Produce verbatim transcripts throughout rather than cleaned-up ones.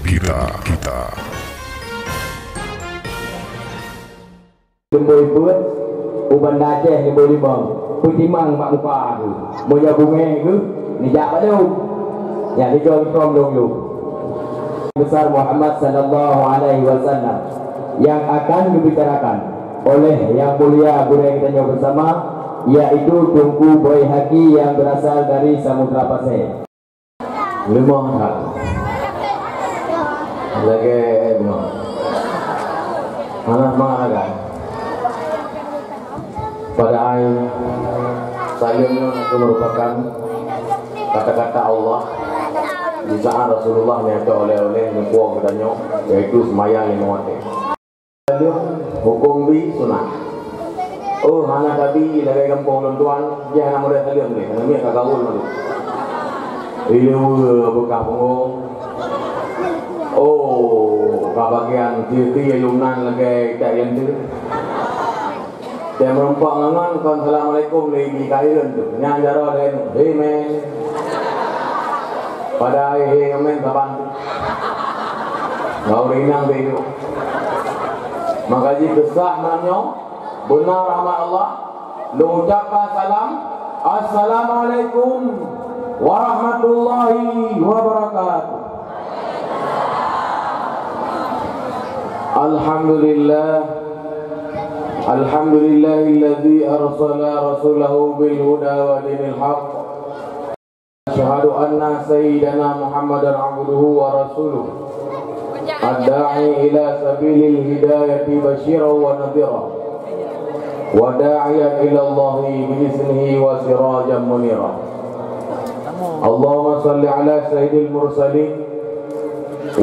Kita, kita. Leumbôi peuet, u Banda Aceh leumbôi limong, peutimang bak muka geuh. Meunyoe beungéh geuh, neujak padum. Nyan lé goe keu lôn lôn. Besar Muhammad sallallahu alaihi wasallam yang akan dibicarakan oleh Yang Mulia Gurèe geutanyoe bersama, yaitu Teungku Baihaqi yang berasal dari Samudra Pasè. Leumoh that. Lagèe, eh, bunoe. Hana seumangat lagèe. Padahai saleuem nyoe merupakan kata-kata Allah di saat Rasulullah nyang oleh-oleh neupuwoe geutanyoe, yaitu seumayang limong watèe. Saleuem hukôm bi sunat. Oh, hana tabi lagèe gampông lôn tuan, jih hana modéh saleuem lé, hana miet ka gaul malu. Ileue beukah punggong. Oh, ka bagian tiep-tiep lom nan lagèe itak lenteu. Teumeureumpok ngon kon assalamualaikum lé di kahireuen tu. Nyan jaroe lé, "Hei, men." Padahai hei ngon men saban tu. Nggak ureueng inong beu. Maka jih keusah malam nyoe, beuna rahmat Allah, lôn ucapkan salam, Assalamualaikum warahmatullahi wabarakatuh. Alhamdulillah. Alhamdulillahilladzi arsala rasulahu bil huda wa dinil haq. Asyhadu anna sayyidana Muhammadan abduhu wa rasuluh. Ad-da'i ila sabilil hidayati basyiran wa nadhira. Wa da'iyan ila Allahi bi iznihi wa sirajan munira. Allahumma shalli ala sayyidil mursalin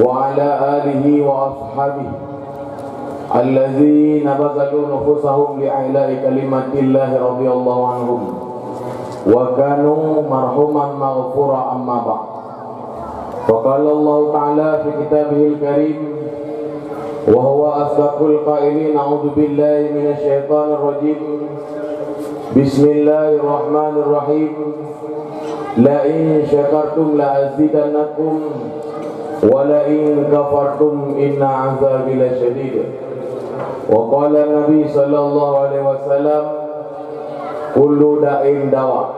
wa ala alihi wa ashabihi alladzina bazalu nufusahum li i'la'i kalimatillahi radhiyallahu anhum wa kanu marhuman maghfura, amma ba'd. Fa qala Allahu ta'ala fi kitabihil karim wa huwa asdaqul qailin, a'udzu billahi minasy syaithanir rajim. Bismillahirrahmanirrahim. La in syakartum la azidannakum wa la in kafartum inna azabi lasyadid. Wa qala Nabi sallallahu alaihi wasallam, kullu da'in dawa.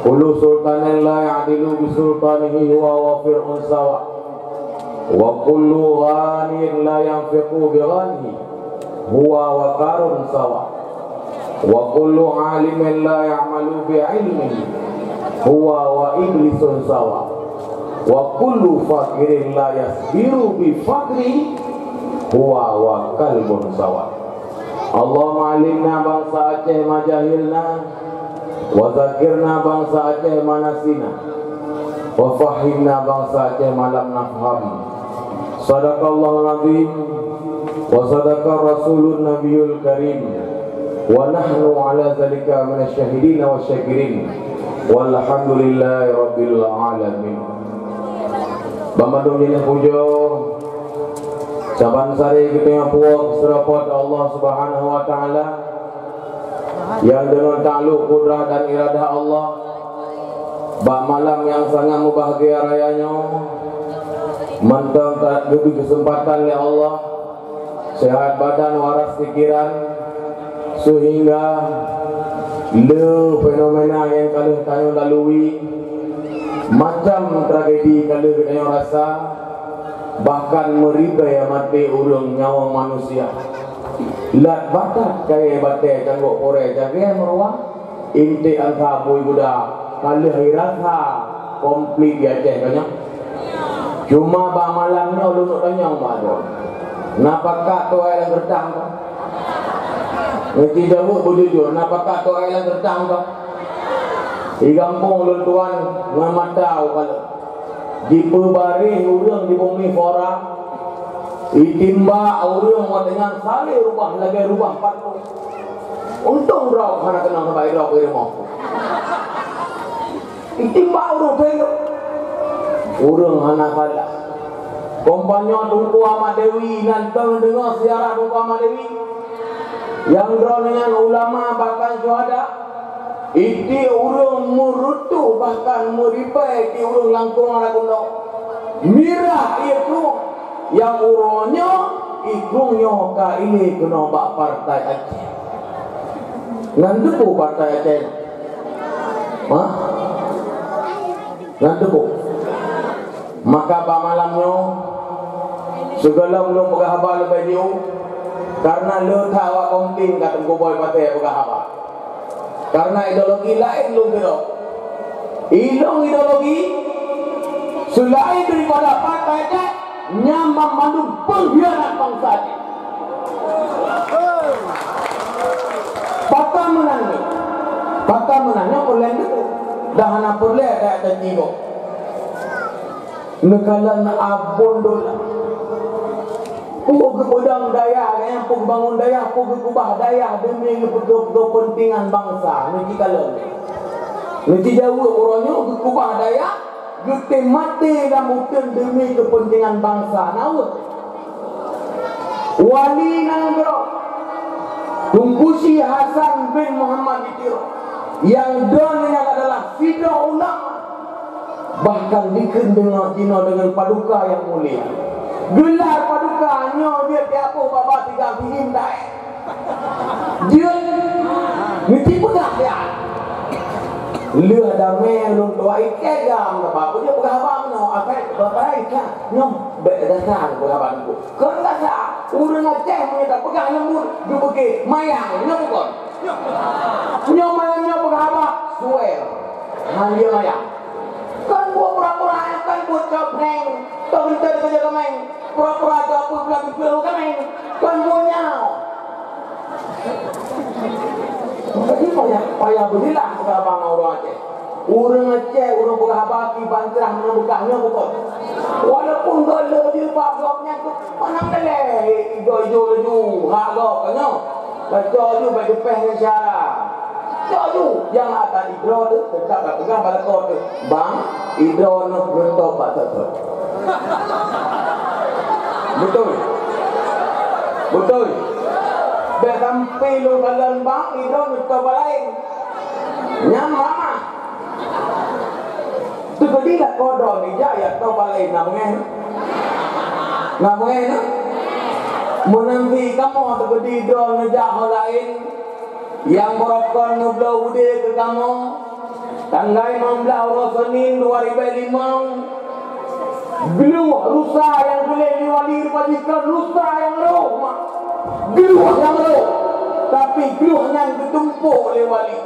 Kullu sultanin la ya'dilu bi sultanihi huwa wa fir'un sawa. Wa kullu ghaniyin la yanfiqu bi ghanihi huwa wa qarun sawa. Wa kullu alimin la ya'malu bi ilmihi huwa wa iblisun sawa. Wa kullu faqirin la yasbiru bi faqrihi huwa wa kalbun sawa. Allahumma alimna bangsa Aceh ma jahilna, wa zakirna bangsa Aceh ma nasina, wa fahhimna bangsa Aceh ma lam nafham. Sadaqallahul azim, wa sadaqa rasulun nabiyul karim, wa nahnu ala zalika minasy syahidin wa syakirin. Walhamdulillahi rabbil alamin. Banmandum jeuneuh pujoe, saban sari geutanyoe puwoe seureupoh Allah Subhanahu wa Ta'ala, nyang deungon taklok kudrah dan iradah Allah, bak malam nyang sangat mubahgia raya nyoe, mantong ka geubri keuseumpatan lé Allah, seuhat badan waras pikiran, seuhingga le fenomena nyang ka lheueh tanyoe lalui, macam tragedi ka lheueh geutanyoe rasa, bahkan meuribèe maté ureueng nyawöng manusia. Lat batat kayèe batèe canggok porèe cagèe meuruah, inték angka bui guda ka lheueh rasa komplit di Aceh ka nyoe. Cuma bak malam nyoe lôn neuk tanyong bak droe, na pakat toh ai lam geurdang ka? Neuci jaweueb beujujur, na pakat toh ai lam geurdang ka? Di gampông lôn tuan ngon mata u kalon. Jipeubareh ureueng di Bumi Fora, jitimbak ureueng watèe nyan saleh rubah lagèe rubah patung. Untông droe hana keunong sabai droe keu rumoh. Jitimbak ureueng keu ureueng hana salah. Kompanyong Teungku Ahmad Dewi nyan teungoh deungoe siarah Teungku Ahmad Dewi. Nyang droeneuh nyan ulama bahkan syuhada. Itiek ureueng meureutoh bahkan meuribèe tiek ureueng langkông hana keunong. Mirah ié krueng, nyang uroe nyoe ié krueng nyoe ka ilé keunoe bak Partai Aceh. Nyan teupeue Partai Aceh? Hah? Nyan teupeue. Maka bak malam nyoe, sigohlom lôn peugah haba leubeh jeuet, kareuna le that awak kaum tin ka teungku boi patéh peugah haba. Kareuna ideologi laén lôn keudroe. Ilôn ideologi seulaén daripada Partai Aceh, nyan banmandum peunghianat bansa jih. Pakon meunan nyoe? Pakon meunan nyoe? Peureulèe teuh. Dah hana peureulèe that-that jiboh. Neukalon abon dola. Peue geupeudong dayah, nyang peue geubangon dayah, peue geukeubah dayah deumi geupeugah keupeuntengan bansa. Neuji kalon. Neuji jaweueb uroe nyoe geukeubah dayah, geutem maté lam uteuen deumi keupeuntengan bansa. Na weueh. Wali nanggroe, Teungku Syekh Hasan bin Muhammad di Tiro, nyang droeneuh nyan adalah sidroe ulama, bahkan dikheun deungon jinoe deungon paduka nyang mulia. Gelar paduka nyoe jeuet jiaboh bak tiga bihim dae. Jeuet meusti peugah siat. Lheueh damé lôn tuai kegam, Bapak, peue jeuet peugah haba meunoe, asai batai ka nyoe bèk gasa peugah haba nyoe. Kon gasa, ureueng Aceh meunyoe tapeugah leumbut, geupeuke mayang, nyoe bukon. Nyoe mayang nyoe peugah haba, suwer. Hana mayang. Kon buet pura-pura, kon buet cop heng, toh geuntèe keu jaga meng. Pura-pura cop peue pula geupeu keu meng. Kon buet nyoe. Jadi payah, payah beudilah peugah haba ngon ureueng Aceh. Ureueng Aceh, ureueng peugah haba kiban crah meunan beukah nyoe bukon. Walaupun gob le jilbab gob nyan keu manang daleh ijo-ijo laju hak gob nyoe. Baco ju bak jipeh ngon syara. Cok ju, nyang akan idroe teuh, teuka tapeugah bak lakoe teuh, "Bang, idroe nyoe neutôb bak seutôt." Beutôi? Beutôi? Bèk sampoe lôn kalon bang, idroe neutôb bak laén. Nyan mamah. Teukeudi lakoe droeneuh jak, jak tôb bak laén, na beungèh? Na beungèh, na? Meunan pih kamoe teukeudi droeneuh jak ho laén, nyang beurokon neubloe udép keu kamoe, tanggai limong blah uroe Senin dua ribèe limong, glôh rusa nyang geuléh lé wali rupa jih kon rusa nyang roh, mak. Glôh nyang roh, tapi glôh nyan geutumpôk lé wali.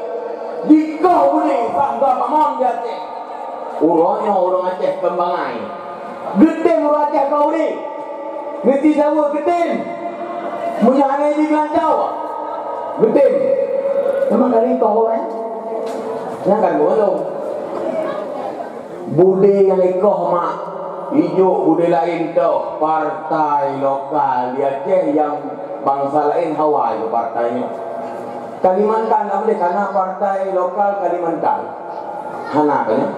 Dikoh udép bak Gam Amon di Aceh. Uroe nyoe ureueng Aceh kon bangai. Geutem ureueng Aceh kon udép. Meusti jaweueb geutem. Meunyoe hana jih geulantoe. Geutem. Memang dari toh orang. Nyang kan bukan tu. Budé nyang ikoh mak. Ijok budé laén toh. Partai lokal di Aceh nyang bansa laén hawa ikoh partai nyoe. Kalimantan tak boleh, karena partai lokal Kalimantan. Hana kan ya?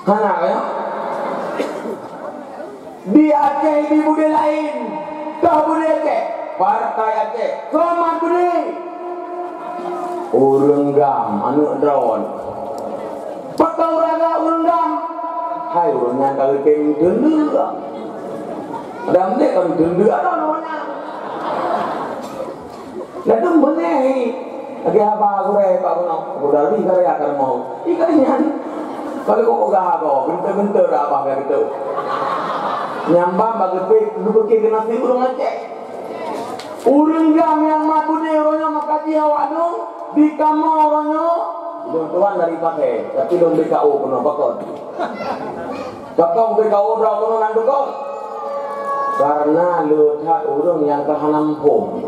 Hana kan ya? Di Aceh di budé laén, toh budé Aceh, partai Aceh, soe mat budé. Ureueng Gam, aneuk droen. Pakon ureueng Gam, ureueng Gam. Hai ureueng nyan ka geutem teundeuk. Dam deh kan teundeuk ada namanya. Lalu beuneh lagèe haba gurèe bak bunoe, budari karya kamoe. Ikan nyan. Kalau kok peugah apa, genter-genter dah abah kaya gitu. Nyambang bak geupik, geupikir keu nasib ureueng Aceh. Ureueng Gam nyang mat budé uroe nyoe meukaji awak nyoe, di kamoe uroe nyoe, lôn tuan dari Pasè, tapi lôn B K O keunoe pakon. Pakon B K O droe keunoe nan dukon. Karena le that ureueng nyang ka hana muphom.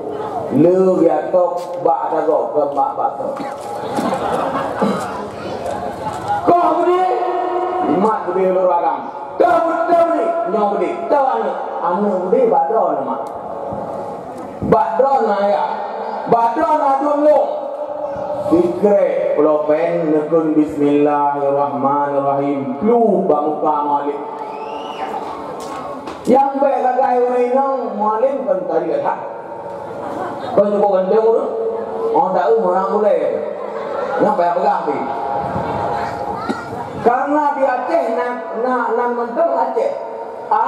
Le geutôb bak ata gob, kon bak basoe. Koh budé, mat budé lôn agam. Toh budé, toh budé, nyoe budé, toh aneuk. Aneuk budé bak droeneuh mak. Bak droeneuh ayah. Bak droeneuh aduen lôn. Sikrek pulpen neukheun bismillahirrahmanirrahim. Pluh bak muka Malik. Nyang bèk sagai ureueng inong Malik kon tadi that. Kon cukup ganteng ureueng. Oh, tahu orang boleh. Nyang payah peugah pih. Karena di Aceh na, na, nan mantong Aceh. A,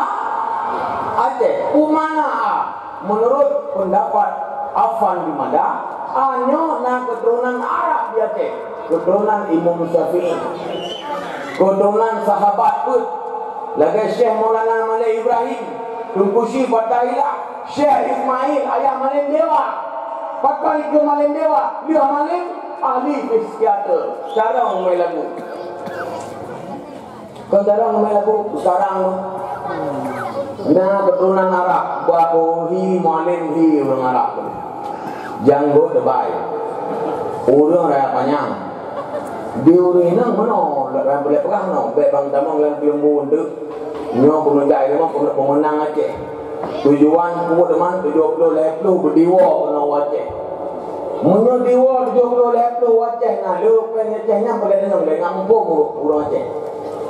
Aceh. Umana A. Menurut pendapat Afan di Mada, A nyoe na keturunan Arab di Aceh. Keturunan Imam Syafi'i. Keturunan sahabat peuet. Lagèe Syekh Maulana Malik Ibrahim, Teungku Syekh Fatahillah, Syekh Ismail, ayah Malém Dewa. Pakon ikeu Malém Dewa? Lheueh Malém, ahli psikiater. Carông mé lagu. Kon carông mé lagu, sekarang na keturunan Arab, Abu Hi, Mualem Hi, ureueng Arab. Janggot teubai. Ureueng raya panyang. Di ureueng inong meunoe, lam peulét peugah meunoe, bèk bang tamong lam keuleumbu eunteuk. Nyoe keuneuk jak ilmu, keuneuk peumeunan Aceh. Tujuan peubuet teuma tujoh ploh lhèe ploh beudiwoe keunoe u Aceh. Meunyoe diwoe tujoh ploh lhèe ploh u Aceh na, le péng Aceh nyan peulét inong lé ngon muphom ureueng Aceh.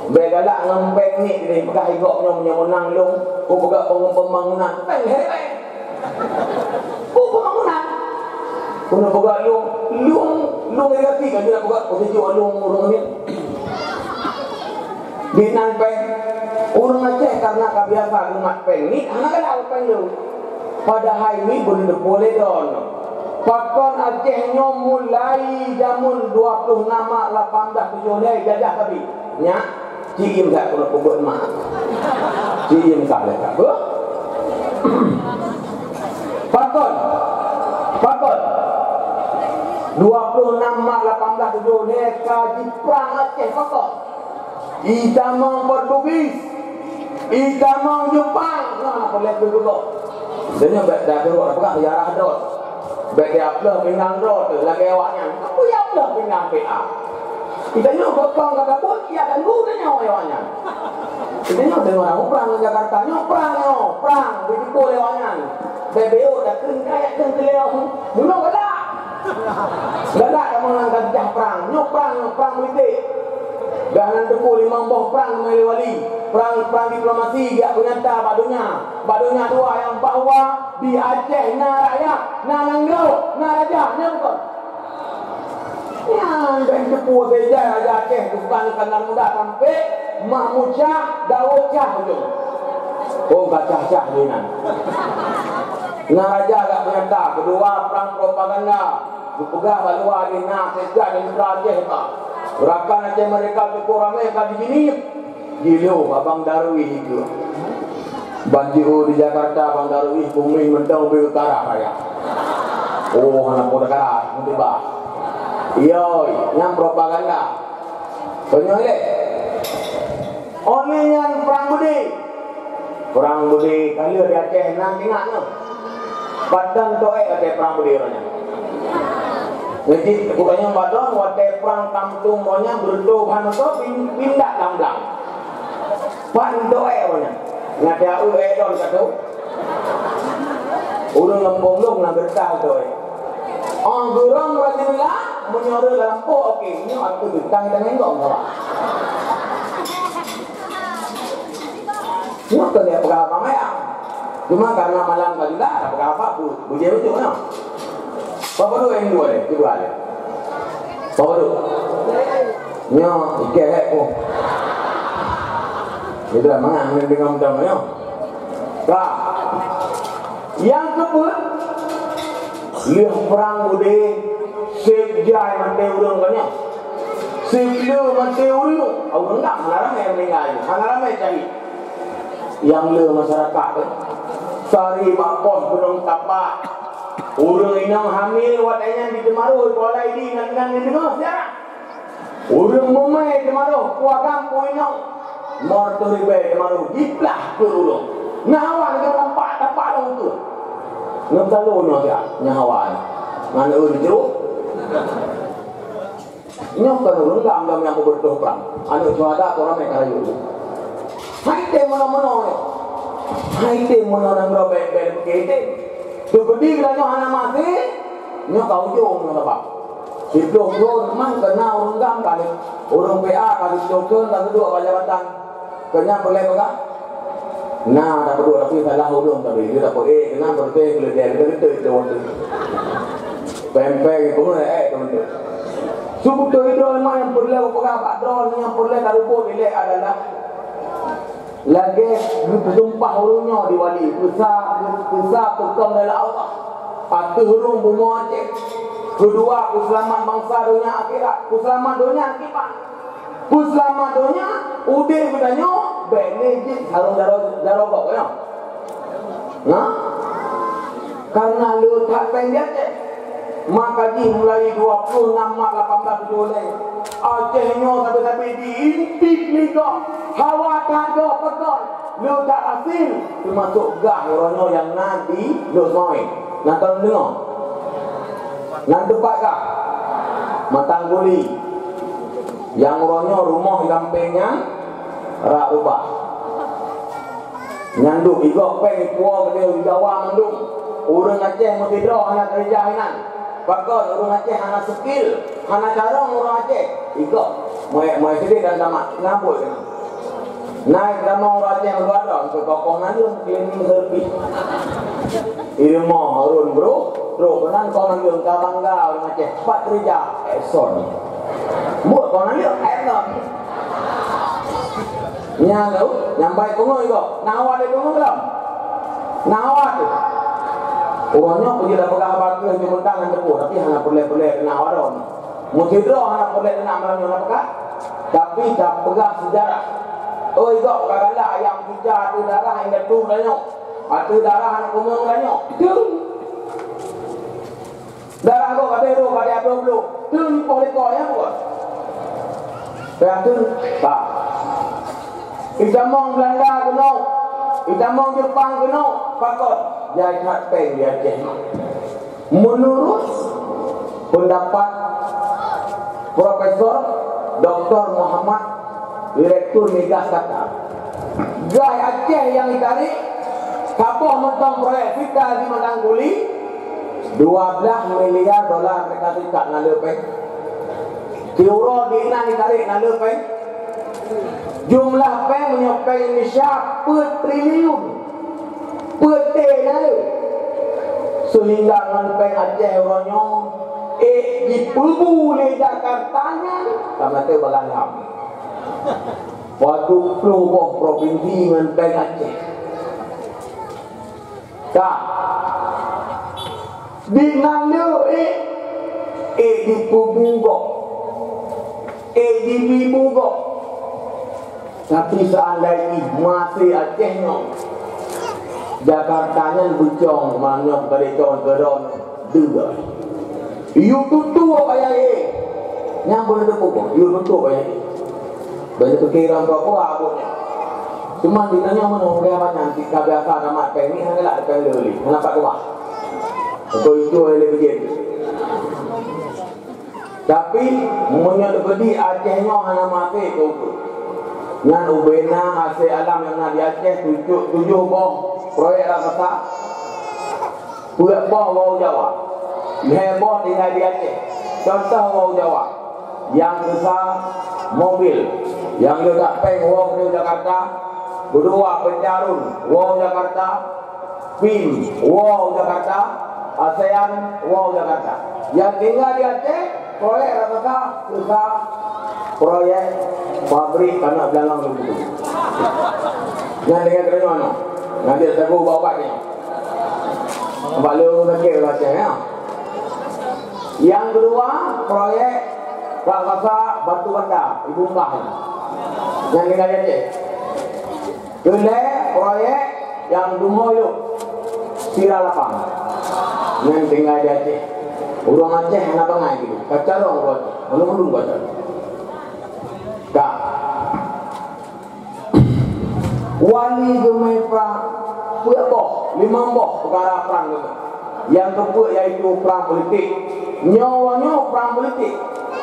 Bèk galak ngon péng nit, dipeugah igok nyoe meunyoe meunang lôn, kupeugah pembangunan. Péng lhèe péng. Oh, pembangunan. Keuneuk peugah lôn, lôn, lôn irigasi ka jeuet peugah, oh, seujok lôn ureueng ni. Di nan péng, ureueng Aceh karena ka biasa geumat péng ni, hana galak péng lôn. Padahai ni beuneuteupeu lé droeneuh. Pakon Aceh nyoe mulai jameun dua ploh enam Maret lapan belas tujoh lhèe jajah sabe? Nyak, Ci Im that keuneuk peubuet mak. Ci Im kah lé kah. Beuh? Pakon? Pakon? Dua puluh enam Maret lapan belas tujoh lhèe ka jiprang Aceh pakon? Itamong Portugis, itamong Jepang, nah, peulét peubuet. Donya bèk dah keurok peugah sejarah dot. Bèk dia pleuh pinggang droe teuh lagèe awaknyan. Peue ya pleuh pinggang P A? Geutanyoe gopang ka tapot, ya ganggu tanyoe awaknyan. Geutanyoe deungoe ureueng prang ngon Jakarta, nyoe prang nyoe, prang, beutôi lé awaknyan. Bèk beuyôh takheun kayèe kheun teuleue. Bunoe galak. Galak kamoe ngon ka peucah prang. Nyoe prang, nyoe prang politik. Dah nan teupeu limong boh prang meulewali. Prang, prang diplomasi jak peunyata bak donya. Bak donya dua nyang bahwa di Aceh na rakyat, na nanggroe, na raja, nyan bukon? Nyan dan teupeu sejak Raja Aceh bukan Iskandar Muda sampai Mahmud Syah, Daud Syah ujong. Oh, ka Syah-Syah di nan. Na raja jak peunyata, keudua prang propaganda. Geupeugah bak luwa di na seutia dan mitra Aceh ba. Rakan Aceh Merdeka cukup ramé ka di Jeunieb. Jilho Abang Darwis ikeu. Ban jiôh di Jakarta, Abang Darwis bumi mantong beu karah raya. Oh, hana peue teukarah, meuti bah. Yoi, nyang propaganda. Peunyoe lé. Óh lheueh nyan prang beudé. Prang beudé ka lheueh di Aceh nan ingat nyoe. Padang toék watèe prang beudé uroe nyan. Jadi, bukannya badon watèe prang Tamtum uroe nyan beureutoh ban moto pin-, pindah lam blang. Padang toék uroe nyan. Ngat ya u ék don ka tu. Ureueng gampông lôn na geureuka toék. Ong gurong Rasulullah, meunyoe rhot lam lampôh, oke, nyoe aku geutang dan enggong salah. Nyoe keuneuk peugah apa maya. Cuma karena malam ka jeulaih, tak peugah apa, bu-, bujé beutôi nyoe. Apa duk yang dua ni? Cuba ni. Apa duk? Nyoe, ikeh eh, oh. Itu lah mangat dengan macam nyoe. Ka. Nyang keupeuet, lheueh prang beudé, seb jai maté ureueng ka nyoe. Seb le maté ureueng, ureueng nyan hana ramé meuninggai, hana ramé syahid. Nyang le masyarakat, eh. Sari bak pos Gunong Tapak. Ureueng inong hamil watèe nyan di Teumaroh, Kuala Idi, nan-nan neudeungoe seujarah. Ureueng mumai teumaroh, peue agam peue inong. Mor teuh ribèe teumaroh, jiplah keu ureueng. Nyawa lagèe lampak tapak lôn teuh. Ngon talo nyoe siat, nyawa nyan. Ngon ureueng jroh. Nyoe kon ureueng gam-gam nyang beubeutoh prang. Aneuk syuhada tu ramè ka rayeuk. Hai tem meunoe-meunoe nyoe. Hai tem meunoe nyang droe bèk-bèk peuke tem. Teupeudi geutanyoe hana maté, nyoe ka ujong nyoe sabab. Siploh thon man keuna ureueng gam ka lheueh, ureueng P A ka lheueh siploh thon ka geuduek bak jabatan. Keu nyan peureulèe peugah? Na, tapeuduek tapi salah ureueng tapi, dia tapeuék keunan peureuteh keuleudèe, kita geuteuek itu waktu. Pempeng itu pun ék itu. Seubeutôi droe nyang peureulée peugah bak droe nyang peureulée tareubot ilée adalah lagée geupeusumpah ureuëng nyoe di wali, peusa, peusa peukong dalam Allah. Ateueh ureuëng bumoe Aceh. Keudua, peuseulamat bansa donya akhirat. Peuseulamat donya akibat. Peuseulamat donya, udeb geutanyoe, bék lé jeuet harôh jaroe, jaroe gob nyoe. Nah, karena le that péng di Aceh. Maka jih mulai dua puluh enam Maret lapan belas tujuh lima, Aceh nyoe sabe-sabe diintik lé gob, hawa that gob peugah, le that asil, teumasuk gah uroe nyoe nyang na di Lhokseumawe. Na kon deungoe? Nan teumpat kah? Matang Guli. Nyang uroe nyoe rumoh lam péng nyan rak rubah. Nyan duek igob péng ipuwoe keudeh Jawa mandum. Ureuëng Aceh meusidroe hana keureuja hinan. Pakon ureuëng Aceh hana skill, hana carông ureuëng Aceh. Igob. Meuék-meuék sideh dan tamat. Ngabôi keunan. Naik lama ureuëng Aceh meudua droe, untuk tokoh naleueng cleaning service. Ilmu urun bro, bro, keunan kau naleueng ka bangga ureuëng Aceh. Pat keureuja, Exxon. Buat kau naleueng, Exxon. Nyang tu, nyang baik pungo iko. Nah, awak dia pungo belum? Nah, awak tu. Urang nyoe pun dia dah pegang abang ke jumpa tangan tepuk, tapi hana pulai-pulai kena awak dong. Meusidroe hana peureulée keunan malam nyoe na peugah, tapi tapeugah seujarah. Oi, gob ka galak ayam pica ateueh darah indatu tanyoe, ateueh darah aneuk bumoe tanyoe. Teun! Darah gob ka bero ka dia bloe-bloe. Teun poh likoe nyang buet. Peue teun? Bah. Itamong Belanda keunoe, itamong Jepang keunoe, pakon? Jai that péng di Aceh. Menurut pendapat Profesor Doktor Muhammad, Direktur Migas Qatar, gai Aceh nyang jitarék, saboh mantong proyek vital di Matang Guli, dua belas miliar dolar Amerika Serikat na le péng. Siuroe di inan jitarék na le péng. Jumlah péng meunyoe péng Indonesia peuet triliun. Peuet na le. Seuhingga ngon péng Aceh uroe nyoe, ék jipeubu lé Jakarta nyan, ka maté bagalam. Padub ploh boh propinsi ngon péng Aceh. Ka. Di nan le ék, ék jipeubu gob. Ék jibi bu gob. Tapi seandai jih masih Aceh nyoe, Jakarta nyan beucong, manyong balik cong keudroe dua. Yue tutoe payah ék. Nyang beuneuteupeu, yue tutoe payah ék. Banyak pikiran kau kuat aku. Cuma ditanya mana orang apa nyan, kita biasa nama teknik, hanya lah teknik. Kenapa kuat? Betul itu yang lebih jadi. Tapi, meunyoe teupeudik Aceh nyoe hana maté keu ukeue. Nyan ubena hasé alam nyang na di Aceh tujoh, tujoh boh proyek raksasa. Peuet boh Wau Jawa. Lhèe boh tinggai di Aceh. Contoh Wau Jawa. Nyang keusa mobil. Nyang leudak péng woe keunoe Jakarta. Keudua Peuncarong woe Jakarta. Pin, woe Jakarta, ASEAN, woe Jakarta. Nyang tinggai di Aceh, proyek raksasa, raksasa, proyek pabrik aneuk beulangong lôn tutoe. Nyang tinggai keudroe nyoe, nyan dia sagoe bak ubat nyoe. Bak lôn sakét di Aceh, ya. Nyang keudua, proyek raksasa Batu Bata, Ibu Mbah nyan. Nyang tinggai di Aceh. Keulhèe proyek nyang dumoi lôn, sira lapang. Nyan tinggai di Aceh. Ureueng Aceh hana bangai gitu. Ka carông ureueng Aceh. Anu-anu ka carông. Ka. Wali geumè prang, peuet boh, limong boh peukara prang geumè. Nyang keupeuet yaitu prang politik. Nyoe, nyoe prang politik.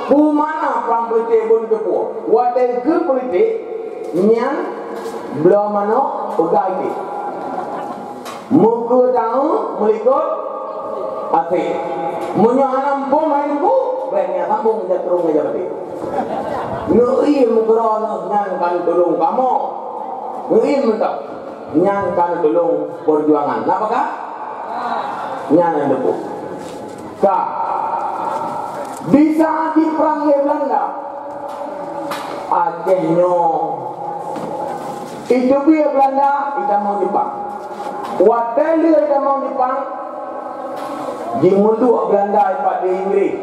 Peue makna prang politik bun teupeu? Watèe keu politik, nyan bloe manok peugah iték. Meukeue taeu meulikot até. Meunyoe hana muphom hai teungku, bèk nyan sambông jak keu rhueng meja maté. Neuiém keu droeneuh nyan ka neutulông kamoe. Neuiém mantong. Nyan ka neutulông peujuangan. Na pakon? Nyan nyang teupeu. Ka. Di saat jiprang lé Belanda, Aceh nyoe iteubiet Belanda, itamong Jepang. Watèe lheueh itamong Jepang, jimeuduek Belanda ipat di Inggris.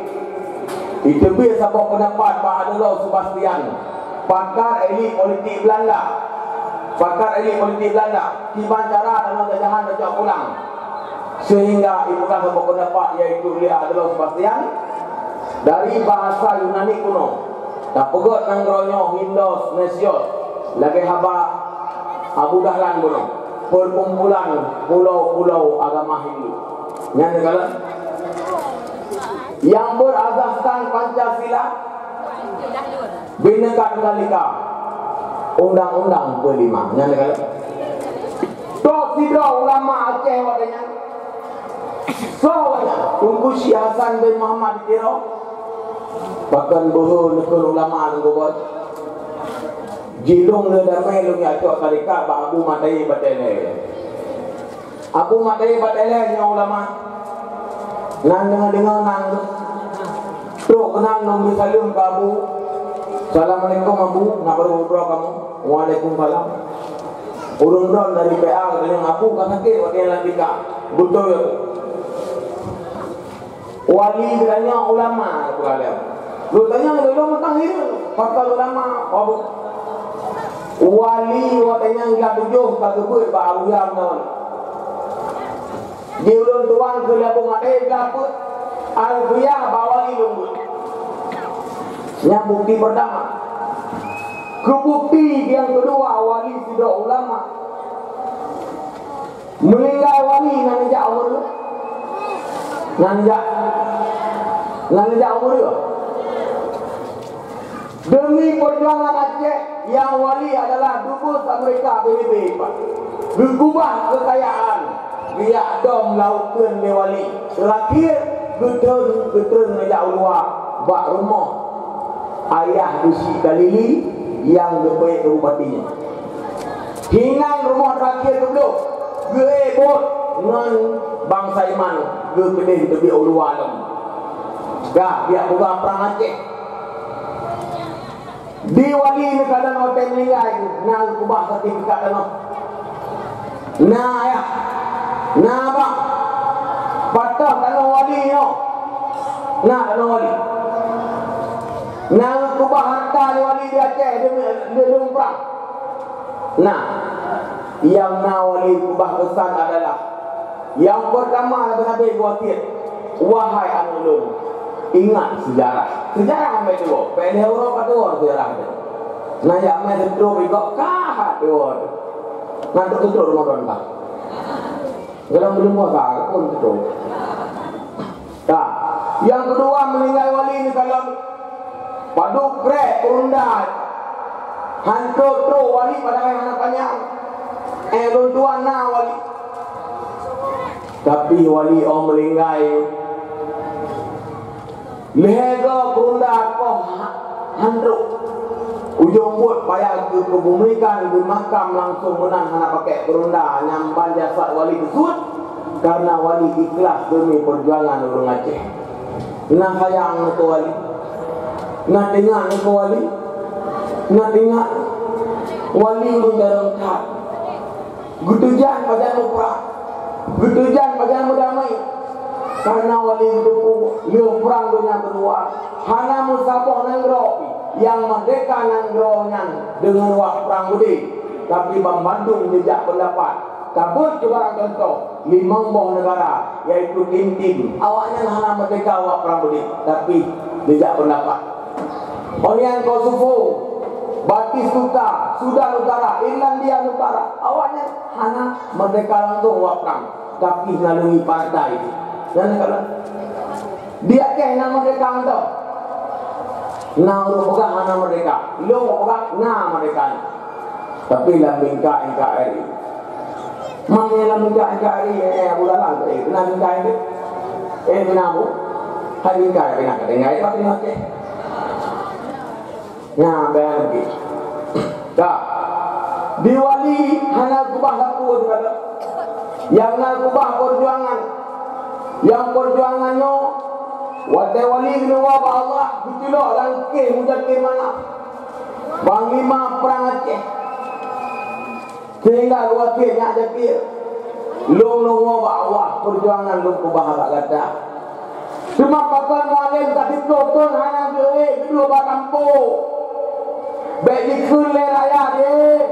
Iteubiet saboh peundapat bak Adolf Sebastian, pakar elit politik Belanda. Pakar elit politik Belanda, kiban cara dalam jajahan tacok pulang. Sehingga ipeugah saboh peundapat, yaitu lé Adolf Sebastian, dari bahasa Yunani kuno, tapeugöt nanggroe nyoe Hindos Nesios, lagèe haba Abu Dahlan bunoe, perkumpulan pulo-pulo agama Hindu. Nyan kalon. Nyang berasaskan Pancasila, Bhinneka Tunggal Ika, Undang-Undang Kelima. Nyan kalon. Toh sidroe ulama Aceh watèe nyan. Soe nyan? Teungku Syekh Hasan bin Muhammad di Tiro. Pakon beuhe neukheun ulama ngon gobot. Jilong le damai lôn jak cok tarekat bak Abu Mat Tayyib Batélé. Abu Mat Tayyib Batélé nyoe ulama. Nan deungoe-deungoe nan trok keunan lôn bri saleuem keu Abu. "Assalamualaikum Abu, na barô droe kamoe?" "Waalaikumsalam." Ureueng droe dari P A geutanyong, "Abu ka sakét watèe nyan lam tika." "Beutôi, Abu." Wali geutanyoe ulama, geupeugah lé. Geutanyoe lôn mantong hireuen, pakon ulama, wabeuet. Wali watèe nyan geulah tujoh ka geubeuet bak Abuya meunan. Di ulôn tuan keu lé Abu Madé geulah beuet Alfiah bak wali lôn beuet. Nyan bukti peurtama. Keu bukti nyang keudua, wali sidroe ulama. Meuninggai wali nyan jak umeue? Nyan jak, nyan jak umeue? Demi perjuangan Aceh, nyang wali adalah dubus Amerika B B B, Pak. Geukubah keukayaan, geujak dom laôt kheun lé wali. Teurakhir, geutreun, geutreun jak u luwa bak rumoh Ayah Beusi Khalili nyang geupeuék keu bupati nyan. Hinan rumoh terakhir geubloe, geuék buet ngon bansa iman, geukeudeh teubiet u luwa lom. Ka, biak peugah prang Aceh. Di wali neukalon watèe meuninggai, na geukubah sertifikat tanoh. Na, ya. Na, bang. Patéh tanoh wali nyoe. Na tanoh wali. Na geukubah hareuta lé wali di Aceh, di, di lôn prang. Na. Nyang na wali kubah keusan adalah, nyang peurtama, nabi-nabi geuwasiet, "Wahai aneuk lôn, ingat seujarah." Seujarah amai tuwoe, peureulèe uroe ka tuwoe seujarah nyan. Na jak mè seutrop ikok ka tuwoe. Na trok seutrop Ramadan ka. Dalam buleuen puasa pun seutrop. Ka. Nyang keudua, meuninggai wali neukalon padub krèk peurunda. Han trok-trok wali padahai hana panyang. Eh, lôn tuan na wali. Tapi wali 'oh meuninggai, lhèe goe peurunda koh ha-, han trok. Ujông buet payah geukeubumikan, geumakam langsông meunan hana pakèk peurunda, nyan ban jasad wali geusuet, karena wali ikhlas demi perjuangan ureueng Aceh. Na sayang keu wali, na teuingat keu wali, na teuingat wali ureueng carông that. Geuteujan pajan meuprang, geuteujan pajan meudamai. Karena wali geuteupeue, lheueh prang donya keudua, hana meusaboh nanggroe pih nyang meurdeka nanggroe nyan deungon wak prang beudé. Tapi banmandum jijak peundapat. Ka beuet keu barang contoh, limong boh neugara, yaitu Timtim. Awaknyan hana meurdeka wak prang beudé, tapi jijak peundapat. Óh nyan Kosovo, Batistuta, Sudan Utara, Irlandia Utara, awaknyan hana meurdeka langsông wak prang, tapi melalui partai. Nyan ka lheueh. Di Aceh na meurdeka mantong? Na ureueng peugah hana meurdeka. Lôn peugah na meurdeka. Tapi lam bingkai N K R I. Mang nyang lam bingkai N K R I, eh, Abu Dalam, eh, keunan bingkai tu. Eh, keunan Abu. Hai bingkai, keunan ka tinggai, tapi Aceh. Nyan, bayang lagi. Dah. Di wali hana keubah sapeue sibagoe. Nyang na keubah perjuangan. Nyang perjuangan nyoe Watée wali geuneuk woe bak Allah, geuculok lam kéh Muzakir Manaf, panglima prang Aceh. Sehingga geuwasiet nyak Zakir, "Lôn lôn woe bak Allah, peujuangan lôn peubah bak gata. Teuma pakon Mualem ka siplôh thon hana geuék, geudua bak tampôk? Bék jikheun lé rakyat, eh!"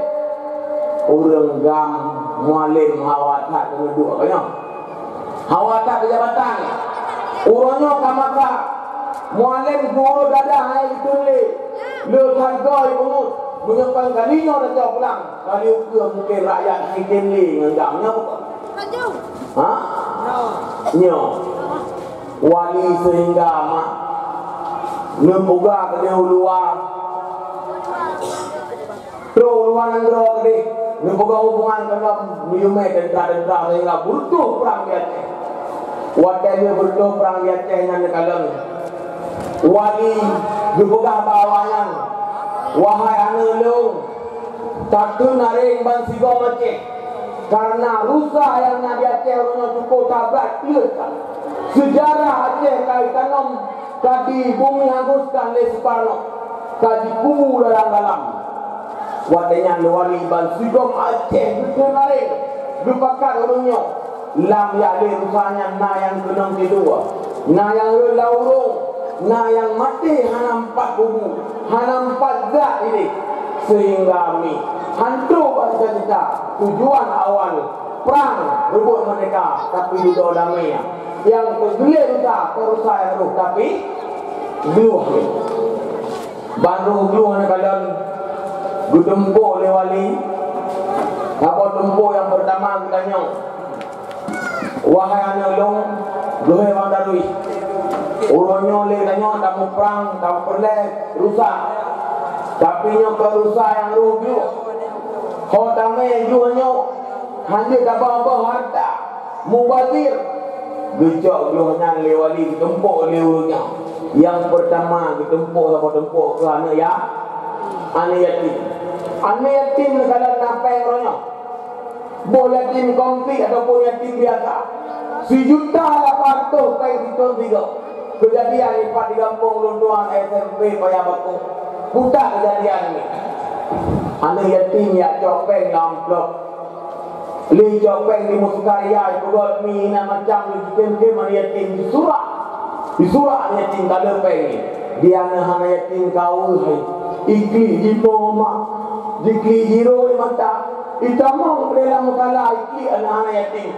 Ureuëng GAM Mualem hawa that keuneuk duek nyoe. Hawa that keu jabatan. Uroe nyoe ka masa Mualem guru dadah hai geuteulie. Le that goe peungeut, meunyoe kon kali nyoe tacok pulang, kali ukeue mungken rakyat hai tem le ngon GAM nyoe. Ha? Nyoe. Wali sehingga ma neupeugah keudeh u luwa. Trok u luwa nanggroe keudeh, neupeugah hubungan keunoe meuyumet teuntara-teuntara sehingga beureutoh prang di Aceh. Watée lheueh beureutoh prang di Aceh nyan neukalon, wali geupeugah bak awaknyan, "Wahai aneuëk lôn, takheun areng bansigom Aceh, kareuna rusa nyang na di Aceh uroe nyoe cukup that brat kleuet that. Seujarah Aceh ka itanom ka dibumi hanguskan lé Sukarno, ka jiku dalam-dalam." Watée nyan lé wali bansigom Aceh geukheun areng, geupakat ureuëng nyoe. Lam jak lé rusa nyan na nyang keunong sidua, na nyang rhot lam ureuëng, na nyang maté hana meupat kubu, hana meupat zat idéh, sehingga mi hantom bak cita-cita tujuan awal prang reubot meurdeka, tapi dudoe damé. Nyang peugeuléh rusa, kon rusa nyang rôh, tapi glôh. Ban rôh glôh neukalon, geuteumpôk lé wali. Saboh teumpôk nyang peurtama geutanyong, "Wahai aneuëk lôn, geuhée bang darui. Uroe nyoe lé tanyoe tamuprang, tapeureulée rusa. Tapi nyoe kon rusa nyang rôh glôh. Ho tamé jih nyoe, hanjeuet tabah-bah hareuta, mubazir." Geucok glôh nyan lé wali, geuteumpôk lé ureuëng nyan. Nyang peurtama geuteumpôk saboh teumpôk keu aneuëk ya-, aneuëk yatim. Aneuëk yatim neukalon na péng uroe nyoe. Boh yatim konflik ataupun yatim biasa, sijuta lapan reutôh péng sithon sigoe. Keujadian nyoe pat di gampông ulôn tuan S M P Paya Bakong. Buta keujadian nyoe. Aneuëk yatim jak cok péng lam amplop. Lé cok péng di Muskarya, ipeugot mi inan macam, lé jikém-kém aneuëk yatim, disurak. Disurak aneuëk yatim ka le péng nyoe. Di aneuëk hana yatim ka weueh hai. Iklik jimoe ma. Jiklik jirôh mata. Itamong bak lam musala, iklik aneuëk hana yatim.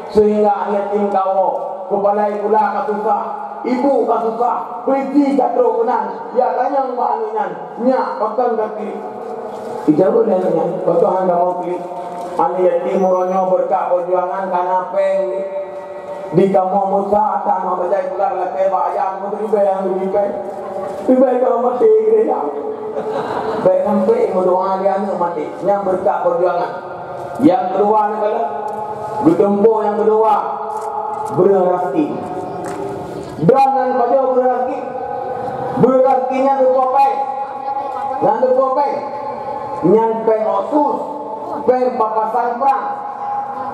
Sehingga aneuëk yatim ka woe, keupala sikula ka susah, ibu ka susah, peulisi ka trok keunan, jak tanyong bak aneuëk nyan, "Nyak, pakon ka klik?" Ijaweueb lé aneuëk nyan, "Pakon hana kamoe klik? Aneuëk yatim uroe nyoe beureukat peujuangan ka na péng di kamoe meusa, tanyoe bajai pula lakée bak ayah, meuteubée nyang geubri péng. Leubeh kamoe maté keudeh nyan. Bék sampoe meudoá lé aneuëk maté." Nyan beureukat peujuangan. Nyang keudua neukalon, geuteumpôk nyang keudua, breueh raseuki. Droeneuh nan pajoh breueh raseuki? Breueh raseuki nyan teupeue péng. Nyan teupeue péng. Nyan péng otsus, péng papasan prang.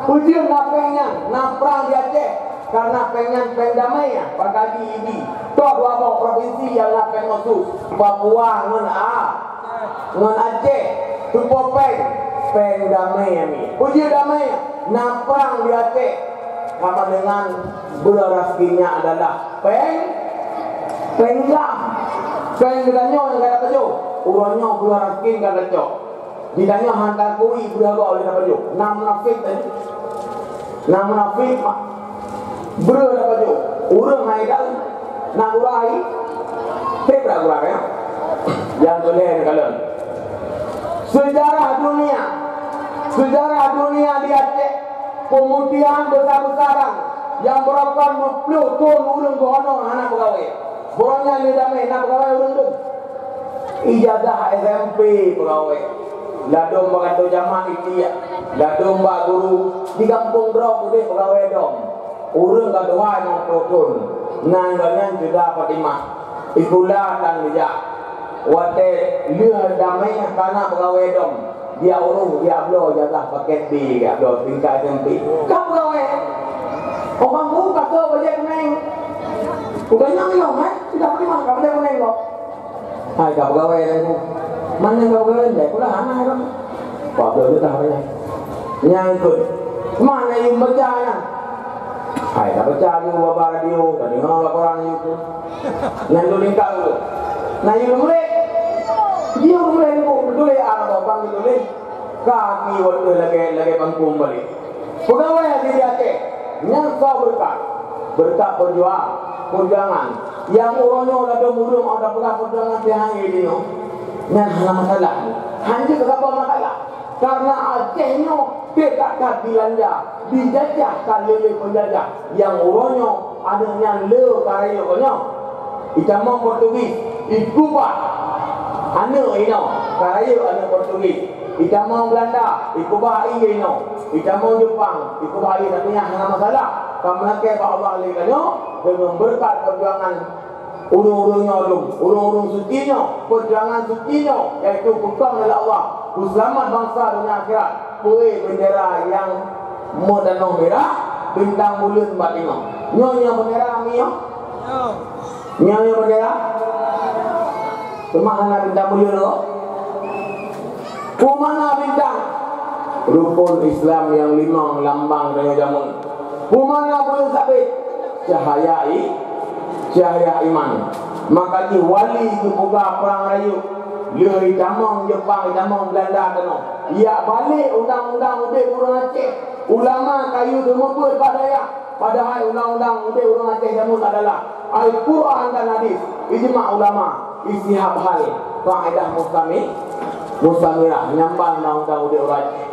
Peue jeuet na péng nyan? Na prang di Aceh. Kareuna péng nyan péng damé, pakadi idi. Toh dua boh propinsi nyang na péng otsus, Papua ngon A, ngon Aceh. Teupeue péng, péng damé nyan. Peue jeuet damé? Na prang di Aceh. Sama dengan breueh raseuki nyan adalah péng, péng GAM. Péng geutanyoe nyang ka tapajoh. Uroe nyoe breueh raseuki ka tacok. Geutanyoe hana takui breueh gob lé tapajoh. Na munafék tadi. Na munafék, mak. Breueh tapajoh. Ureuëng hai tahu. Na gura hai. Teupeue gura, ya? Nyang keulhèe neukalon. Seujarah dunia. Seujarah dunia di Aceh. Peumutihan besar-besaran nyang beureukat meuploh thon ureuëng geuhonor hana peugawée. Bunoe nyan lé damé na peugawée ureuëng dum. Ijazah S M P peugawée. Ladôm bak gatoe jamat iklik, ladôm bak guru, di gampông droe udeh peugawée dom. Ureuëng ka tuha limong ploh thon, nan gobnyan Syeda Fatimah. Sikula tan geujak. Watée lheueh damé ka na peugawée dom, geujak urus, geujak bloe ijazah paket B, geujak bloe tingkat S M P. Ka peugawée. Orang bu kata bajèe kunèng. Bukan nyang ilong, eh? Tidak terima ka bajèe kunèng kok. Hai ka pegawai dah bu. Mana ka pegawai dah? Pula hana dah. Wah, betul dah ya. Nyang ikut. Mana yang baca ya? Hai ka baca di baba radio, ka dengar laporan itu. Nyang tu lingkar tu. Nah, yang mulai. Dia mulai bu, betul ya, ada bang itu ni. Kaki waktu lagi lagi bangkung balik. Pegawai di Aceh, nyang soe beureukat? Beureukat peujuang, peujuangan. Nyang uroe nyoe ladôm ureueng ôk tapeugah peujuangan pih hana jinoe. Nyan hana masalah. Hana jeuet keu saboh masalah. Karena Aceh nyoe teuka that dilanda, dijajah ka lé-lé peunjajah. Nyang uroe nyoe aneuk nyan le ka rayeuk nyoe. Itamong Portugis, ikubah aneuk inoe, ka rayeuk aneuk Portugis. Itamong Belanda, ikubah ie inoe. Itamong Jepang, ikubah ie, tapi nyan hana masalah. Ka meulakèe bak Allah lé tanyoe, deungon beureukat peujuangan ureueng-ureueng nyoe lom, ureueng-ureueng suci nyoe, peujuangan suci nyoe, yaitu peukong lé Allah, peuseulamat bansa donya akhirat, peuék bendera nyang meutanoh mirah, bintang buleuen bak teungoh. Nyoe nyang bendera kami nyoe? Nyoe nyang bendera? Teuma hana bintang buleuen kok? Peue makna bintang? Rukon Islam nyang limong lambang tanyoe jameun. Peue makna buleuen sabit? Cahaya i-, cahaya iman. Maka jih wali geupeugah prang rayeuk, lheueh itamong Jepang, itamong Belanda keunoe. Yak balek undang-undang udép ureueng Aceh. Ulama kayue teumeubeuet bak dayah. Padahai undang-undang udép ureueng Aceh jameun adalah Al-Quran dan hadis, ijma ulama, istihab hal, kaidah mustami-, mustamirah, nyang ban undang-undang udép ureueng Aceh.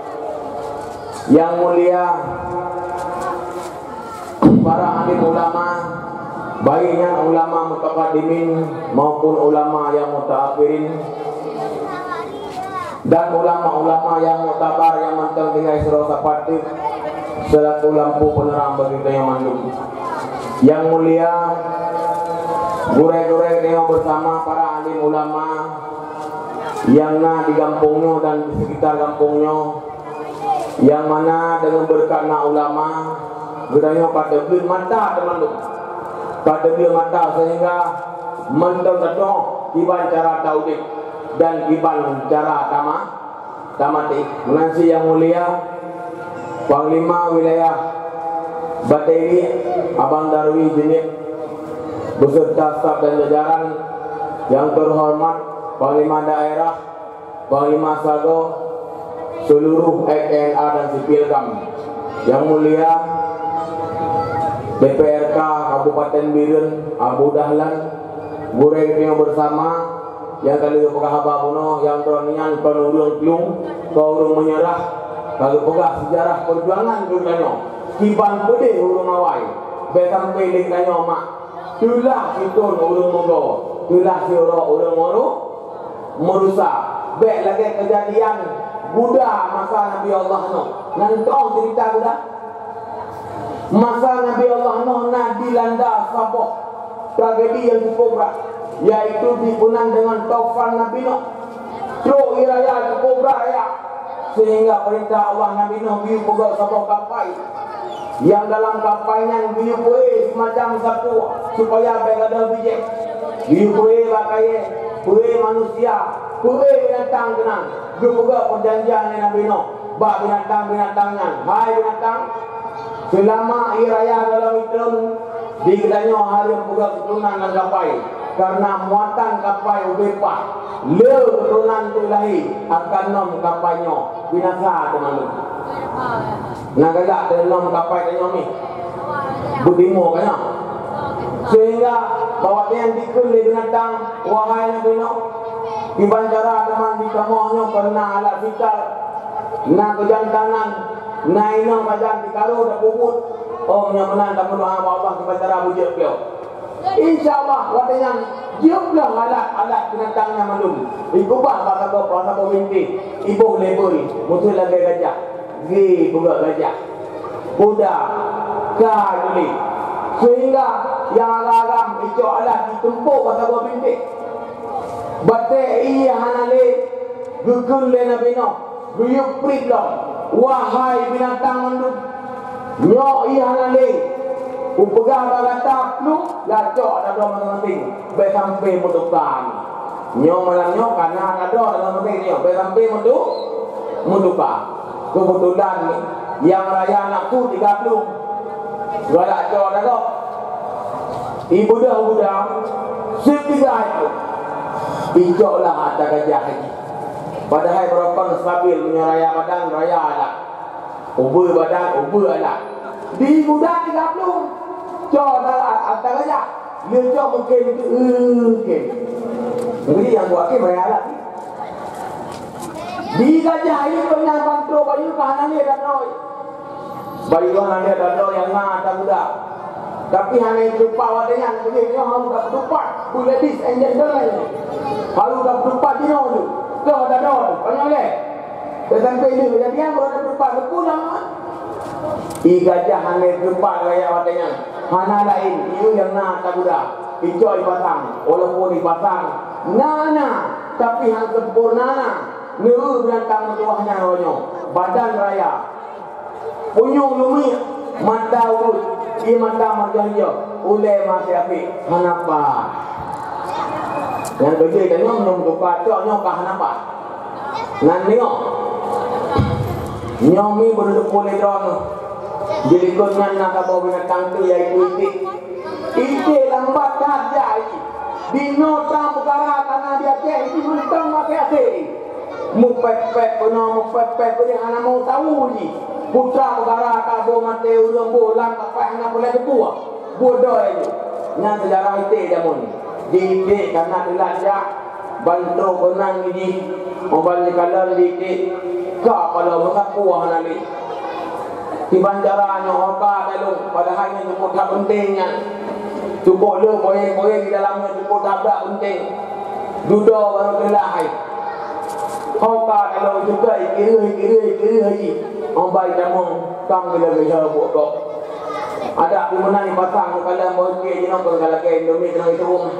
Yang mulia, para alim ulama, baik nyan ulama mutaqaddimin maupun ulama yang mutaakhirin, dan ulama-ulama yang muktabar nyang mantong tinggai sidroe sapat teuk selaku lampu peuneurang bagi geutanyoe mandum. Yang mulia, gurèe-gurèe geutanyoe beusama para alim ulama nyang na di gampông nyoe dan di sekitar gampông nyoe, nyang mana deungon beureukat na ulama, geutanyoe ka teubleuet mata teumandum. Ka teubleuet mata sehingga mantong tatu'oh kiban cara taudép dan kiban cara tama-, tamaté. Meunan cit nyang mulia, Panglima Wilayah Bateli Abang Darwi Jeunieb beserta staf dan jajaran yang terhormat, Panglima Daerah, Panglima Sagoe, seluruh F N A dan sipil GAM. Yang mulia, B P R K Kabupaten Bireuen, Abu Dahlan, gurèe geutanyoe beusama, nyang ka lheueh peugah haba bunoe, nyang droeneuh nyan kon ureueng plueng, kon ureueng meunyeurah, ka geupeugah seujarah peujuangan geutanyoe. Kiban peudeh ureueng awai, bèk sampoe lé tanyoe mak. Teulah sithôn ureueng meugo, teulah siuroe ureueng meuru-, meurusa. Bèk lagèe keujadian Guda masa Nabi Allah Nuh. Nan tong cerita Guda? Masa Nabi Allah Nuh na dilanda saboh tragedi nyang cukup brat, yaitu dipeunan deungon taufan Nabi Nuh. Trok ie raya cukup brat raya, sehingga peurintah Allah Nabi Nuh geuyue peugöt saboh kapai. Nyang dalam kapai nyan geuyue peué seumacam sapeue supaya bèk gadôh bijéh. Geuyue peué bak kayèe, peué manusia, peué binatang keunan. Geupeugöt peujanjian lé Nabi Nuh bak binatang-binatang nyan, "Hai binatang, seulama ie raya gohlom itrön, di geutanyoe hareuem peugöt keuturonan lam kapai, kareuna muatan kapai ubé paih. Le keuturonan teuk lahé, akan lom kapai nyoe binasa teuma lom." Na galak teuh lom kapai tanyoe mi. Beudemo ka nyoe. Sehingga bak watèe nyan dikheun lé binatang, "Wahai Nabi Nuh, kiban cara teuma di kamoe nyoe kon na alat vital, na keujantanan, na inong majan di karu dan peubuet. Oh, meunyoe meunan tameudoa bak Allah kiban cara beujeuet beliau." Insya Allah, watèe nyan jeuet blah alat-alat binatang nyan mandum. Ikeubah bak saboh, bak saboh bintéh, iboh label, meuseu lagèe gajah. Geupeugöt gajah, kuda, ka juli. Sehingga nyang agam-agam icok alat jiteumpok bak saboh bintéh. Batèe ie hana lé, geukheun lé Nabi Nuh, geuyue prit lom, "Wahai binatang mandum, nyoe ie hana lé, Kupeugah bak gata plueng, lacok tadoe maséng-maséng, bèk sampoe meutuka. Nyoe malam nyoe kana tadoe maséng-maséng nyoe, bèk sampoe meutu-, meutuka. Keubeutulan nyang raya nafeusu tiga plueng, galak cok tadoe. Ibeudôh gudang, sép tiga itu. Icok lah ata gajah lagi. Padahai beurokon stabil meunyoe raya badan, raya alat. Ubeue badan, ubeue alat. Di gudang tiga plueng. Cok ata, ata gajah. Lé cok mungken itu, eh, mungken. Jadi nyang buat ke bayar alat. Di gajah ini pernah bantu bayu ka hana lé dan noi. Bayu hana lé dan noi nyang na ata gudang. Tapi hana jumpa watèe nyan, jadi nyoe harus dapat tupat. Ladies and gentlemen. Harus dapat tupat di nyoe tu. Tuh, ata doi. Panyang lé. Sampai ni kejadian, baru dapat tupat. Pulang, ah. Di gajah hana jumpa raya watèe nyan. Hana laén, ieu nyang na ata gudang. Icok ipasang, walaupun ipasang na, na, tapi han sempurna na. Neu binatang meutuwah nyan uroe nyoe. Badan raya. Punyueng lumiek, mata ureueng, ié mata marjan jih, ulèe maté api, hana paih. Nyang keujeuet tanyoe meunyoe meutuka cok nyoe ka hana paih. Nan nyoe. Nyoe mi beureuteupeu lé droeneuh. Di likot nyan na saboh binatang tu, yaitu iték. Iték lambat that jai. Di nyoe tam peukara ka na di Aceh, iték mantong maté até. Meupèt-pèt keunoe, meupèt-pèt keunoe, hana mau tahu jih. Putra peukara ka boh maté ureueng boh lam kapai hana peureulèe teupeue. Boh doi jih. Nyan seujarah iték jameun. Di iték ka na teulat jak. Ban trok keunan jih, uban jikalon di iték, ka paloe meusapeue hana lé. Kiban cara nyoe ka dalông, padahai nyan cukôp that peunteng nyan. Cukôp le poyeng-poyeng di dalam nyan cukôp that brat peunteng. Dudoe barô teulah hai. Ho ka dalông jukoi, kireuh, kireuh, kireuh jih. Uban tamong, kang gila-gila buet gob. Adak pih meunan ipasang meukalam bak iték jinoe kon ka lagèe Indomie keunong itueng.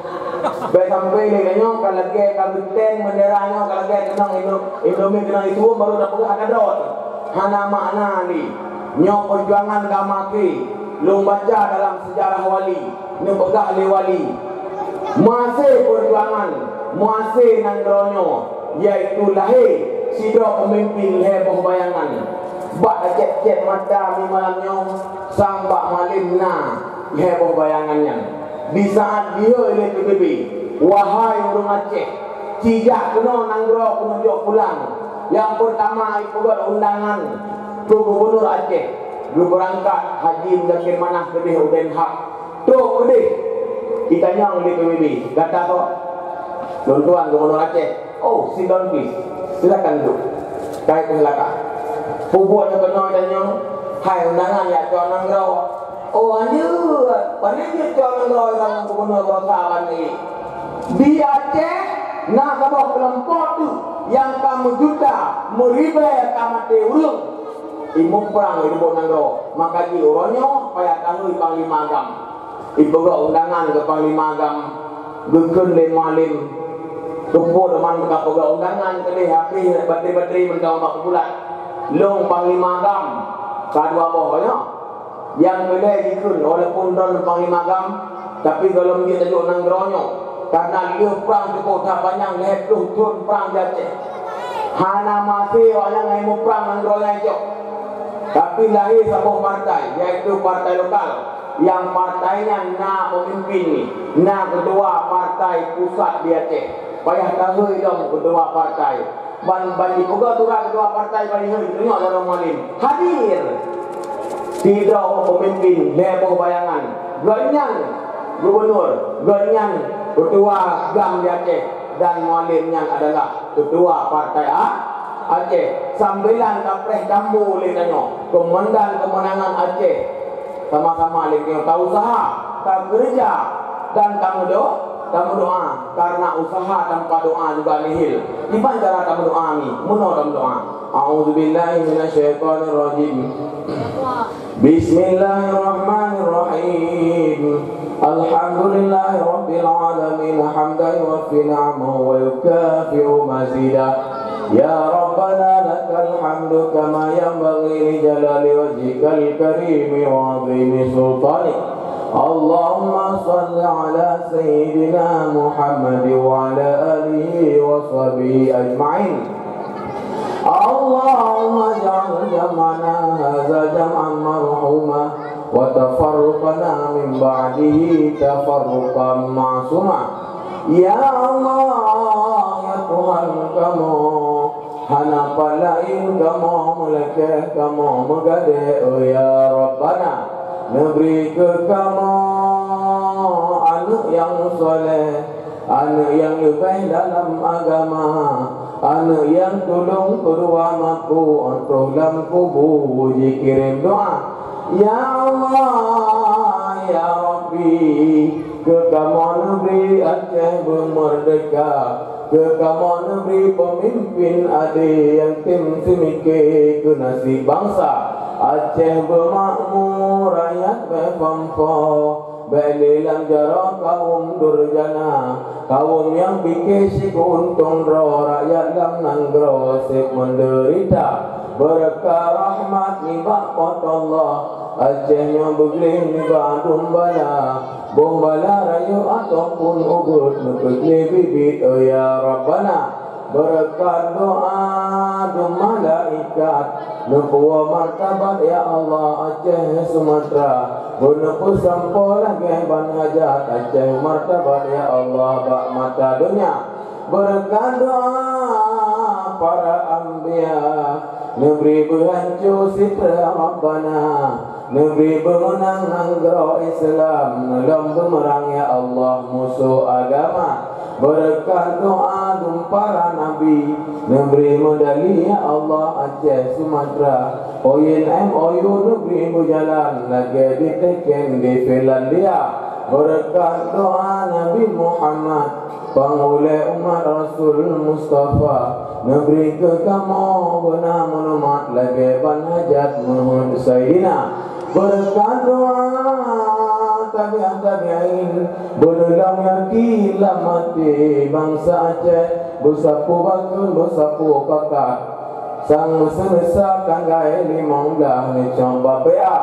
Bèk sampoe lé tanyoe ka lagèe ka geuteng bendera nyoe ka lagèe keunong Indo-, Indomie keunong itueng baru tapeugah ka drot. Hana makna lé. Nyoe peujuangan ka maté. Lôn baca dalam seujarah wali, neupeugah lé wali. Meuhasé peujuangan, meuhasé nanggroe nyoe, yaitu lahé sidroe peumimpin lhèe boh bayangan. Bak tacép-cép mata mi malam nyoe, sang bak Mualem na lhèe boh bayangan nyan. Di saat jihôi lé P B B, wahai ureueng Aceh, ci jak keunoe nanggroe keuneuk jok pulang. Nyang peurtama ipeugöt undangan keu Gubunur Aceh, geubeurangkat Haji Muzakir Manaf keudeh u Den Haag. Trok keudeh, itanyong lé P B B, gata soe? Lôn tuan Gubunur Aceh. Oh, sit down please. Silakan duduk. Ka ipeusilakan. Peubuet nyang keunoe tanyong, hai undangan jak cok nanggroe. Oh, anjeut. Pane jeuet cok nanggroe ngon gubunur baroesa ban lé. Di Aceh na saboh keulompok tu nyang ka meujuta, meuribèe ka maté ureueng. Imuprang di buet nanggroe. Maka jih uroe nyoe payah tahôi panglima agam. Ipeugöt undangan keu panglima agam, geukheun lé Mualem, keupeue teuma ka peugöt undangan keudeh, habéh batri-batri mantong bak bulat. Lôn panglima agam, ka dua boh nyoe. Nyang keulhèe jikheun, walaupun droeneuh panglima agam, tapi gohlom jeuet tajok nanggroe nyoe. Karena lheueh prang teupeu that panyang lhèe ploh thon prang di Aceh. Hana maté awaknyan ngon muprang nanggroe laén cok. Tapi lahé saboh partai, yaitu partai lokal. Nyang partai nyan na peumimpin, na keutua partai pusat di Aceh. Payah tahôi lom keutua partai. Ban, ban jipeugah surat keutua partai ban jihôi, tunyok jaroe Mualem. Hadir! Sidroe peumimpin, lhèe boh bayangan. Gobnyan gubunur, gobnyan keutua agam di Aceh, dan Mualem nyan adalah keutua partai A-, Aceh. Sambilan tapreh tambu lé tanyoe, Keumandan Keumeunangan Aceh. Sama-sama lé tanyoe tausaha, takeureuja, dan tameudo-, tameudoa, karena usaha tanpa doa juga nihil. Kiban cara tameudoa nyoe, meunoe tameudoa. A'udzubillahi minasyaitonirrajim. Bismillahirrahmanirrahim. Alhamdulillahirabbil alamin, hamdan yuwafi ni'amahu wa yukafi'u mazidah. Ya Rabbana lakal hamdu kama yanbaghi li jalali wajhikal karimi wa 'azimi sultanik. اللهم صل على سيدنا محمد وعلى آله وصحبه أجمعين. اللهم اجعل جمعنا هذا جمعا مرحوما وتفرقنا من بعده تفرقا معصوما. Ya Allah, ya Tuhan kamoe, hana pat laén kamoe meulakée kamoe meugadée, oh ya Rabbana. Neubri keu kamoe aneuëk nyang saleh, aneuëk nyang leubeh dalam agama, aneuëk nyang tulông keudua makuk troh lam kubu jikirém doá. Ya Allah, ya Rabbi, keu kamoe neubri Aceh beumeurdeka, keu kamoe neubri peumimpén adé nyang tem seumike keu naseb bansa. Aceh beumakmu, rakyat beuphom po, bék lé lam jaroe kawöm durjana, kawöm nyang pike sikeuuntông droe, rakyat lam nanggroe seb meudeurita. Beureukat rahmat nibak Po teu Allah, Aceh nyoe beugleh nibak dum bala, bom bala rayeuk ataupun ubeuet, neupeugleh biet-biet, oh ya Rabbana. Beureukat doá dum malaikat, neupuwoe martabat ya Allah Aceh Sumatra, beuneupeusampoe lagée ban hajat Aceh martabat ya Allah bak mata donya. Beureukat doá para anbiya, neubri beuhanco sitra Rabbana, neubri beumeunang nanggroe Islam, neulom beumeurang ya Allah musoh agama. Beureukat doá dum para nabi, neubri meudali ya Allah Aceh Sumatra, O N M O U neubri beujalan lagée diteken di Finlandia. Beureukat doá Nabi Muhammad, Panghulée umat Rasul Mustafa, neubri keu kamoe beuna meunumat lagée ban hajat meuheuét Saidina. Beureukat doá tabi'at tabi'in, beuneulom yakin lam até bansa Aceh, beusapeue bakeuh beusapeue pakat. Sang meuseuneusa tanggai limong blaih neucok bapea,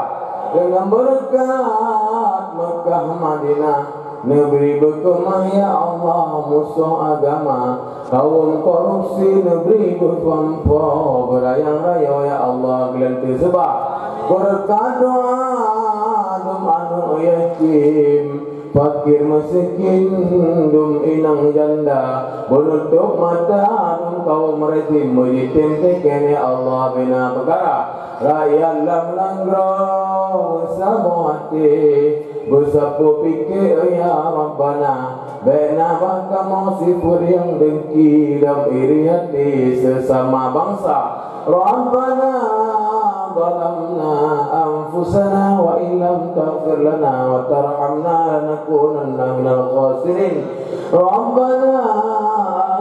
deungon beureukat Meukah Madinah, neubri beukeumah ya Allah musoh agama, kawöm korupsi neubri beuphom po, beurayang rayoe ya Allah geulanteue seubah. Beureukat doá dum aneuëk yatim, fakir miskin dum inong janda, beunutup mata dum kawöm rezim, meujitem teken ya Allah bina peukara. Rakyat lam nanggroe beusaboh até, beusapeue pike ya Rabbana, bék na bak kamoe sifeuet nyang dengki dan iri até seusama bansa. Rabbana zalamna anfusana wa illam taghfir lana wa tarhamna lanakunanna minal khasirin. Rabbana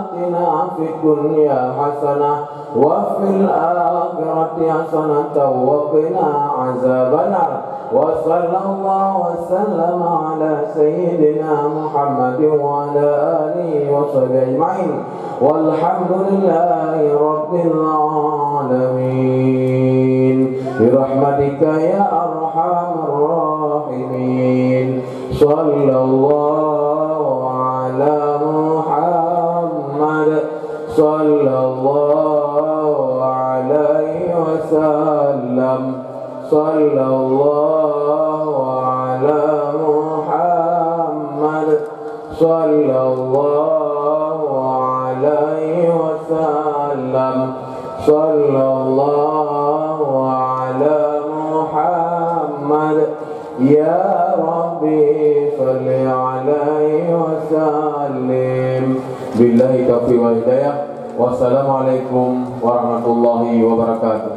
atina fid dunya hasanah wa fil akhirati hasanatan wa qina azabannar. Wa sallallahu wa sallama ala sayyidina Muhammadin wa ala alihi wa sahbihi ajma'in. Walhamdulillahi rabbil alamin. Birahmatika ya arhamar rahimin. Sallallahu ala Muhammad. Sallallahu alaihi wasallam. Sallallahu ala Muhammad. Sallallahu alaihi wasallam. Sallallahu ala Muhammad. Ya Rabbi, salli alaihi wasallim. Billahi taufiq wal hidayah. Wassalamualaikum warahmatullahi wabarakatuh.